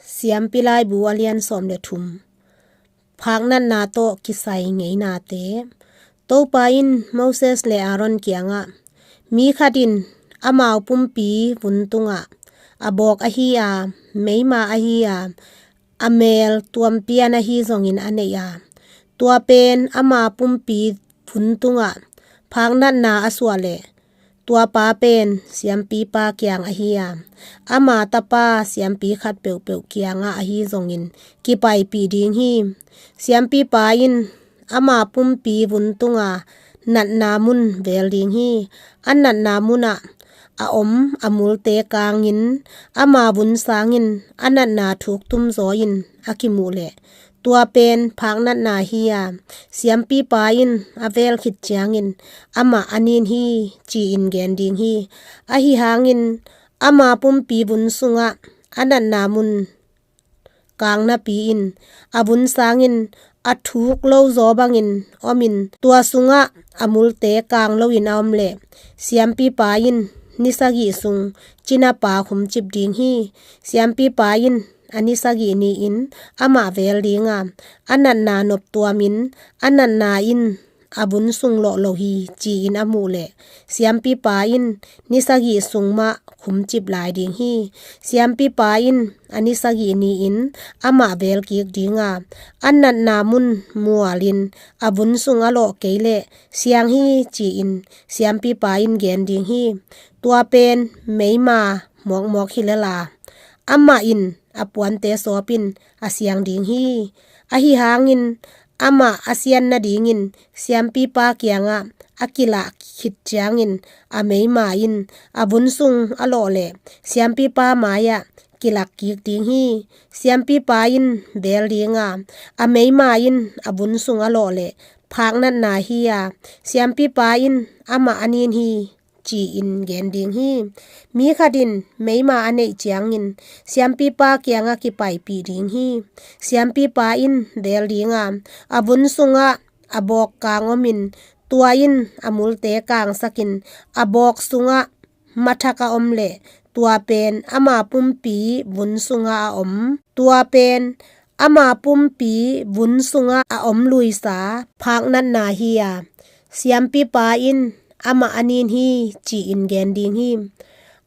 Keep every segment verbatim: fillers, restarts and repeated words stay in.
Siampi Laibu a lian sawm le thum. Phaknatna tawh kisai ngeinate. Topa in Moses le Aaron kiangah, "Mi khat in amau pumpi vun tungah a bawk ahi a, meima ahi a, a mel tuampian ahi zongin a neih a, tua pen ama pumpi vun tungah phaknatna a suah leh, tua pa pen siampipa kiang ahi a, ama tapa siampi khat peuhpeuh kiangah ahi zongin kipaipih ding hi. Siampipa in ama pumpi vun tunga natna mun vel ding hi. A natna munah a om a multe kangin ama vun sangin a natna thuk tumzaw in a kimuh leh, tua pen phaknatna hi a, siampipa in a vel khit ciangin amah a nin hi," ci-in gen ding hi. Ahi hangin ama pumpi vun sungah a natna mun kang napi-in a vun sangin a thuk lo zaw bangin omin, tua sungah a multe kang loin a om leh, siampipa in ni sagih sung cinapa khumcip ding hi. Siampipa in a ni sagih ni-in amah vel ding a, a natna noptuamin a natna in a vun sung lawh lo hi, ci-in a muh leh, siampipa in ni sagih sung mah khumcip lai ding hi. Siampipa in a ni sagih ni-in amah vel kik ding a, a natna mun mualin a vun sung a lawh kei leh siang hi, ci-in siampipa in gen ding hi. Tua pen meima mawkmawk hi lel a, amah in a puante sawpin a siang ding hi. Ahi hangin amah a sian nadingin siampipa kiangah a kilah khit ciangin a meima in a vun sung a lawh leh, siampipa mai-ah kilak kik ding hi. Siampipa in vel ding a, a meima in a vun sung a lawh leh, phaknatna hi a, siampipa in amah a nin hi, ci-in gen ding hi. Mi khat in meima a neih ciangin siampipa kiangah kipaipih ding hi. Siampipa in vel ding a, a vun sungah a bawk kang omin, tua in a multe kangsakin, a bawk sungah mathak a om leh, tua pen ama pumpi vun sungah a om, tua pen ama pumpi vun sungah a om luisa phaknatna hi a, siampipa in amah a nin hi, ci-in gen ding hi.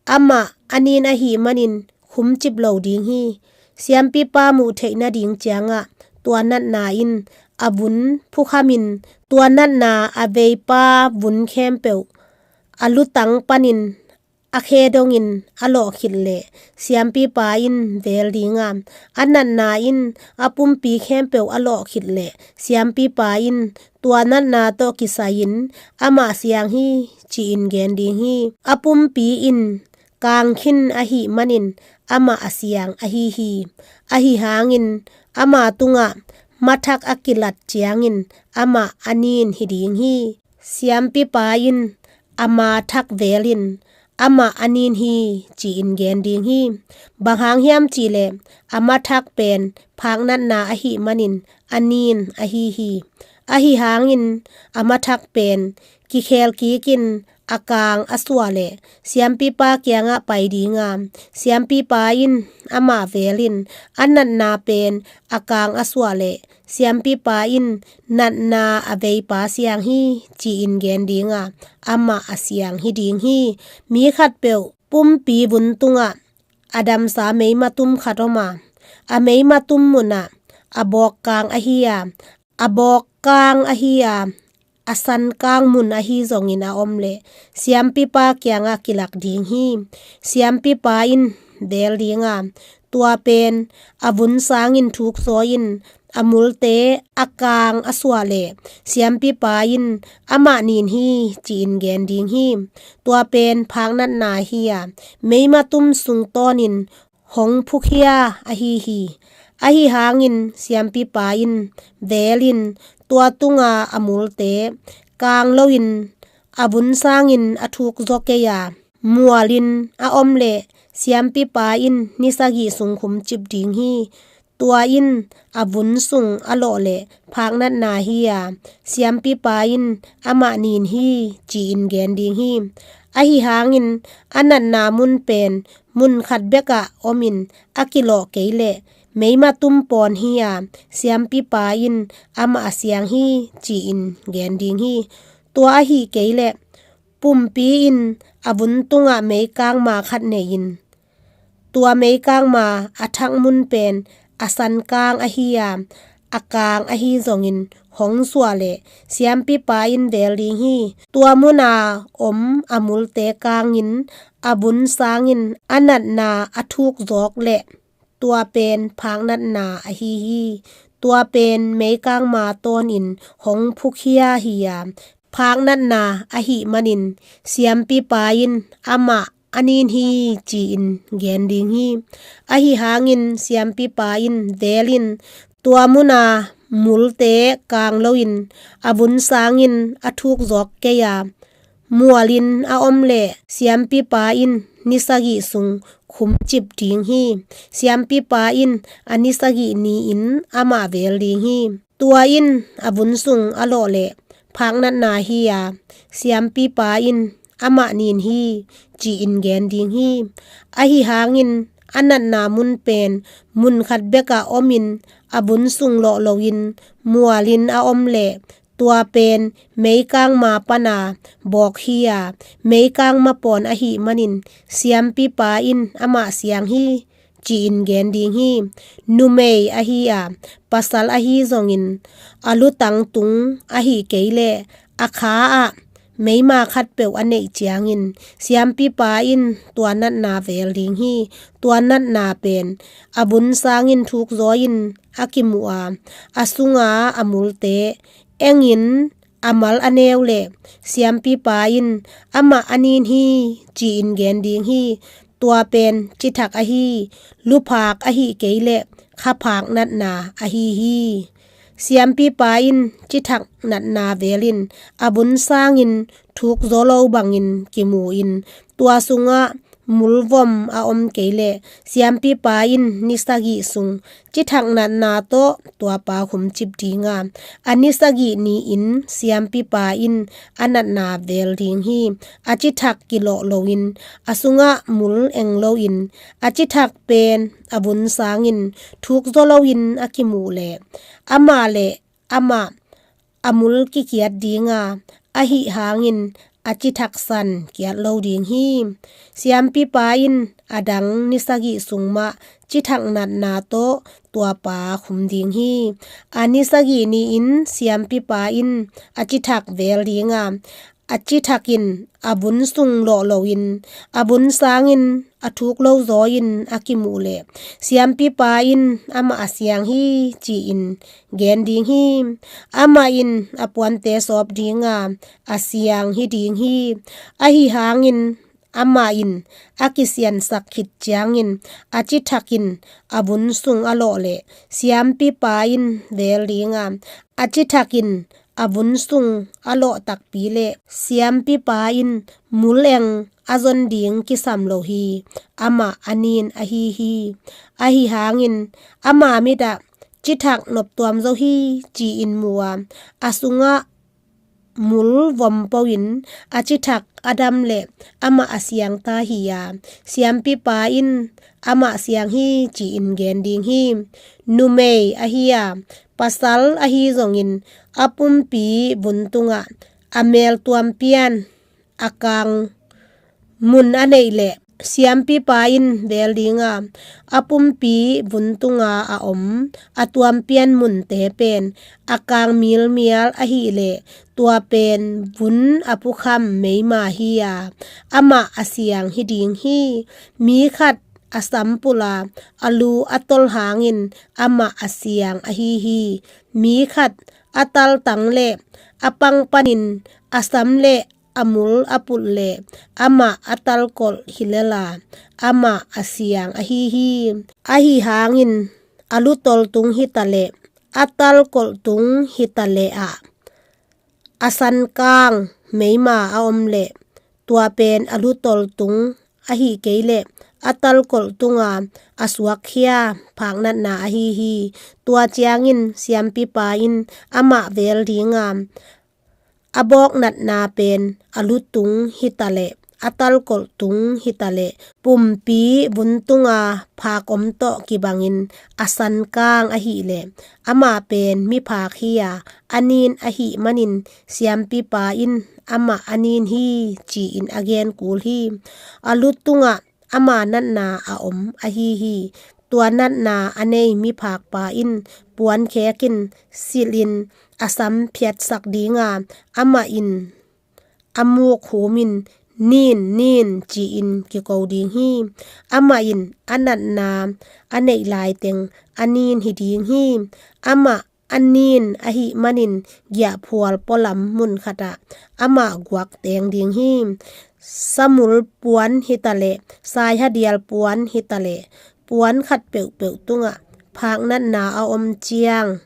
Amah a nin ahih manin khumcip lo ding hi. Siampipa muh theih nading ciangah tua natna in a vun phukhamin, tua natna a veipa vun khempeuh a lutang panin a khe dongin a lawh khit leh, siampipa in vel ding a, a natna in a pumpi khempeuh a lawh khit leh, siampipa in tua natna tawh kisai-in amah siang hi, ci-in gen ding hi. A pumpi in kang khin ahih manin amah a siang ahi hi. Ahi hangin ama tungah mathak a kilat ciangin amah a nin hi ding hi. Siampipa in a mathak velin amah a nin hi, ci-in gen ding hi. Bang hang hiam cih leh, a mathak pen phaknatna ahih manin a nin ahi hi. Ahi hangin a mathak pen kikhel kikin a kang a suah leh, siampipa kiangah pai ding a, siampipa in amah velin, a natna pen a kang a suah leh, siampipa in natna a veipa siang hi, ci-in gen ding a, amah a siang hi ding hi. Mi khatpeuh pumpi vun tungah a damsa meima tum khat om a, a meima tum munah a bawk kang ahi a, a bawk kang ahi a, a san kang mun ahi zongin a om leh, siampipa kiangah kilak ding hi. Siampipa in vel ding a, tua pen a vun sangin thuk zaw in, a multe a kang a suah leh, siampipa in amah nin hi, ci-in gen ding hi. Tua pen phaknatna hi a, meima tum sung tawnin hong phukhia ahi hi. Ahi hangin siampipa in velin, tua tunga a multe kang loin a vun sangin a thuk zaw kei a, mualin a om leh, siampipa in ni sagih sung khumcip ding hi. Tua in a vun sung a lawh leh phaknatna hi a, siampipa in amah nin hi, ci-in gen ding hi. Ahi hangin a natna mun pen mun khat bekah omin a kilawh kei leh meima tum pawn hi a, siampipa in amah a siang hi, ci-in gen ding hi. Tua ahi kei leh pumpi in a vun tungah meikangma khat nei-in, tua meikangma a thak mun pen a sankang ahi a, a kang ahi zongin hong suah leh siampipa in vel ding hi. Tua muna om a multe kangin a vun sangin a natna a thuk zawk leh tua pen phaknatna ahi hi. Tua pen meikangma tawnin hong phukhia hi a, phaknatna ahih manin siampipa in amah a nin hi, ci-in gen ding hi. Ahi hangin siampipa in vel in, tua muna multe kang loin a vun sangin a thuk zawk kei a, mualin a om leh siampipa in ni sagih sung khumcip ding hi. Siampipa in a ni sagih ni-in amah vel ding hi. Tua in a vun sung a lawh leh phaknatna hi a, siampipa in amah nin hi, ci-in gen ding hi. Ahi hangin a natna mun pen mun khat bekah omin a vun sung lawh loin mualin a om leh tua pen meikangma pana bawk hi a, meikangma pawn ahih manin siampipa in amah siang hi, ci-in gen ding hi. Numei ahi a, pasal ahi zongin a lutang tung ahi kei leh a kha ah meima khat peuh a neih ciangin siampipa in tua natna vel ding hi. Tua natna pen a vun sangin thuk zaw in a kimu a, a sunga a multe engin a mal a neu leh siampipa in amah a nin hi, ci-in gen ding hi. Tua pen cithak ahi, luphak ahi kei leh khaphak natna ahi hi. Siampipa in cithak natna velin a vun sangin thuk zaw lo bangin kimu in, tua sungah mulvom a om kei leh siampipa in ni sagih sung cithak natna tawh tuapa khumcip ding a, a ni sagih ni-in siampipa in a natna vel ding hi. A cithak kilawh loin a sungah mul eng loin a cithak pen a vun sangin thuk zaw loin a kimuh leh amah leh amah a mul kikiat ding a, ahi hangin a cithak san kiat lo ding hi. Siampipa in a dang ni sagih sung mah cithak natna tawh tuapa khum ding hi. A ni sagih ni-in siampipa in a cithak vel ding a, a cithak in a vun sung lawh loin a vun sangin a thuk lo zaw in a kimuh leh siampipa in amah a siang hi ci-in gen ding hi. Amah in a puante sawp ding a, a siang hi ding hi. Ahi hangin amah in a kisiansak khit ciangin a cithak in a vun sung a lawh leh siampipa in vel ding a, a cithak in a vun sung a lawh takpi leh siampipa in mul eng a zon ding kisam lo hi. Amah a nin ahi hi. Ahi hangin ama mit ah cithak noptuam zo hi ci-in mu a, a sungah mul vom po in a cithak a dam leh amah a siang ta hi a, siampipa in amah siang hi ci-in gen ding hi. Numei ahi a, pasal ahi zongin a pumpi vun tungah a mel tuampian a kang mun a neih leh siampipa in vel ding a, a pumpi vun tunga a om a tuampian munte pen a kang milmial ahih leh tua pen vun a pukham meima hi a, amah a siang hi ding hi. Mi khat a sampul a, a lu a tol hangin amah a siang ahi hi. Mi khat a taltang leh a pang panin a sam leh a mul a pulh leh amah a talkolh hi lel a, amah a siang ahi hi. Ahi hangin a lutol tung hi ta leh a talkolh tung hi ta leh ah a sankang meima a om leh tua pen a lutol tung ahi kei leh a talkolh tunga a suakkhia phaknatna ahi hi. Tua ciangin siampipa in amah vel dinga, a bawknatna pen a lutung hitaleh, a talkolh tung hitaleh, pumpi vun tunga phak om tawh kibangin a sankang ahihleh, amah pen miphak hi-a, a nin ahih manin siampipa in amah a nin hi, ci-in a gen kul hi. A lutungah ama natna a om ahi hi. Tua natna a nei miphakpa in puan khekin silhin a sam phiatsak dinga, amah in a muk humin, "Nin, nin," ci-in kiko ding hi. Amah in a natna a neih laiteng a nin hi ding hi. Amah a nin ahih manin giahphual pualam mun khatah amah guak teng ding hi. Samul puan hitaleh, saihadial puan hitaleh, puan khat peuhpeuh tungah phaknatna a om ciang,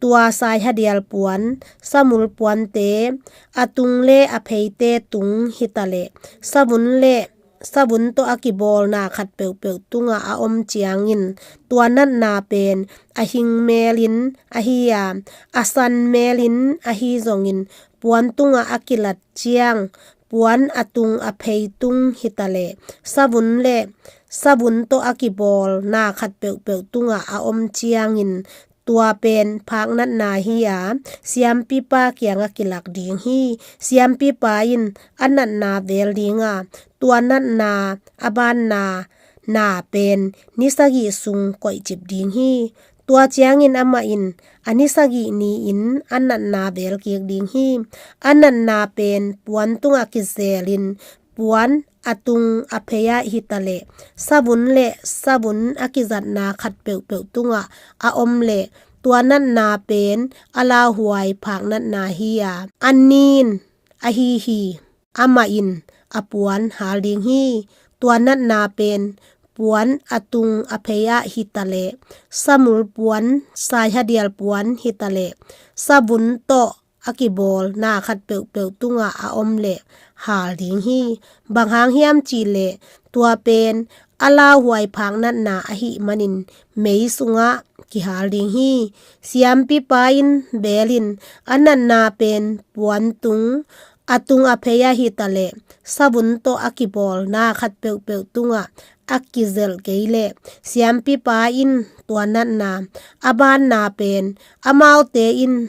tua saihadial puan, samul puante, a tung le a pheite tung hitaleh, savun le savun tawh a kibawl na khat peuhpeuh tungah a om ciangin, tua natna pen a hing melin ahi a, a san melin ahi zongin, puan tungah a kilat ciang, puan a tung a phei tung hitaleh, savun le savun tawh a kibawl na khat peuhpeuh tungah a om ciangin, tua pen phaknatna hi-a, siampipa kiangah kilak ding hi. Siampipa in a natna vel dinga, tua natna a banna na pen ni sagih sung koihcip ding hi. Tua ciangin amah in a ni sagih ni-in a natna vel kik ding hi. A natna pen puan tungah kizelin, puan a tung a phei ah hitaleh, savun le savun a kizatna khat peuhpeuh tungah a om leh, tua natna pen a lauhuai phaknatna hi-a, a nin ahi hi. Amah in a puan hal ding hi. Tua natna pen puan a tung a phei ah hitaleh, samul puan, saihadial puan hitaleh, savun tawh a kibawl na khat peuhpeuh tungah a om leh hal ding hi. Bang hang hiam cihleh, tua pen a lauhuai phaknatna ahih manin mei sungah kihal ding hi. Siampipa in belin a natna pen puan tung, a tung a phei ah hitaleh, savun tawh a kibawl na khat peuhpeuh tungah a kizelh kei leh, siampipa in tua natna a banna pen amaute in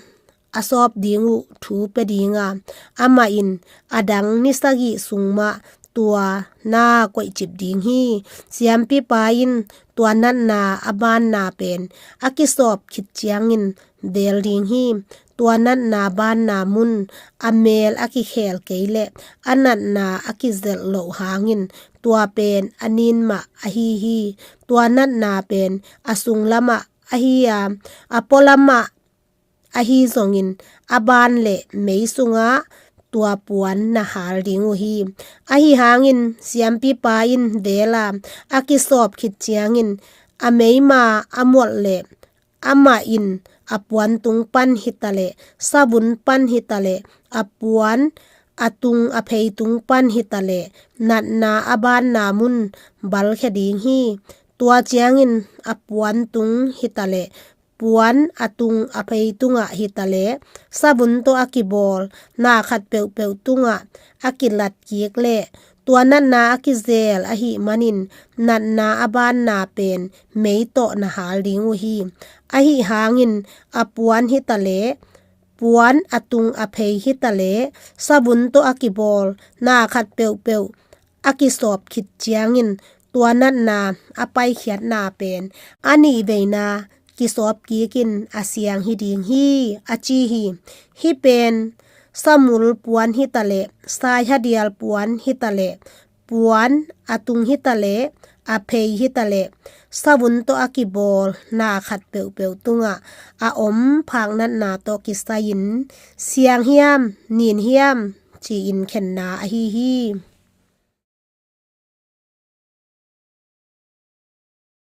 a sawp ding uh thu pia dinga, amah in a dang ni sagih sung mah tua na koihcip ding hi. Siampipa in tua natna a banna pen a kisawp khit ciangin vel ding hi. Tua natna banna mun a mel a kikhel kei leh, a natna a kizelh loh hangin, tua pen a nin mah ahi hi. Tua natna pen a sunglamah ahi a, a pualamah ahi zongin, a ban le mei sungah tua puan na hal ding uh hi. Ahi hangin siampipa in vela a kisawp khit ciangin, a meima a mualh leh, amah in a puan tung pan hitaleh, savun pan hitaleh, a puan a tung a phei tung pan hitaleh, natna a banna mun balkhia ding hi. Tua ciangin a puan tung hitaleh, puan a tung a phei tungah hitaleh, savun tawh a kibawl na khat peuhpeuh tungah a kilat kik leh, tua natna a kizel ahih manin, natna a banna pen mei tawh na hal ding uh hi. Ahi hangin a puan hitaleh, puan a tung a phei hitaleh, savun tawh a kibawl na khat peuhpeuh a kisawp khit ciangin, tua natna a paikhiatna pen a nih veina kisawp kikin a siang hi ding hi, a ci hi. Hih pen samul puan hitaleh, saihadial puan hitaleh, puan a tung hitaleh, a phei hitaleh, savun tawh a kibawl na khat peuhpeuh tungah a om phaknatna tawh kisai-in siang hiam, nin hiam, ci-in khenna ahi hi.